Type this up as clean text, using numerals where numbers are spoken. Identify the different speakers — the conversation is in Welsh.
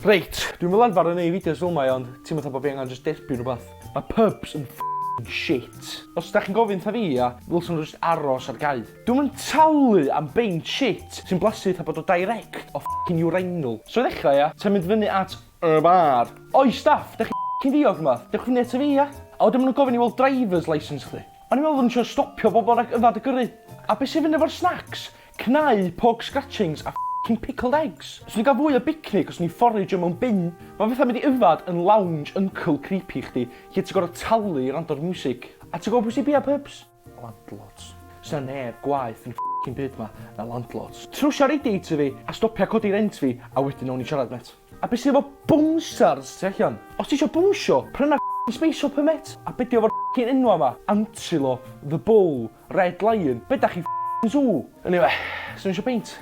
Speaker 1: Reit, dwi'm fel arfer yn neud fideos fel 'ma ond teimlo fatha bo' fi angan jyst derbyn rwbath. Ma' pubs yn ffycin shit. Os dach chi'n gofyn 'tha fi ia, ddylsen nhw jyst aros ar gau. Dwi'm yn talu am beint shit sy'n blasu fatha bod o direct o ffycin urinal. So i ddechrau ia, ti'n mynd fyny at y bar. Oi staff, dach chi'n ffycin ddiog 'ma? Dewch fyny ata fi ia. A wedyn ma' nhw'n gofyn i weld drivers licence chdi. O'n i'n meddwl fod nhw'n trio stopio bobl rhag yfad a gyrru. A be' sy fyny efo'r snacks? Cnau, pork scratchings a ffycin pickled eggs. Swn i'n cael fwy o bicnic os o'n i'n fforagio mewn bin. Mae fatha mynd i yfad yn lounge uncle creepy chdi lle ti'n gorfod talu i wrando'r miwsig. A ti'n gwybod pwy sy bia pubs? Landlords. Sna neb gwaeth yn y ffycin byd ma na landlords. Trwsia radiator fi a stopia codi rent fi a wedyn nawn ni siarad mêt. A be sy efo bownsars tu allan? Os ti isio bownsio, pryna ffycin space hopper mêt. A be di efo'r ffycin enwa ma? Antelope, The Bull, Red Lion, be dach chi ffycin zoo? Eniwe, swn i isio peint.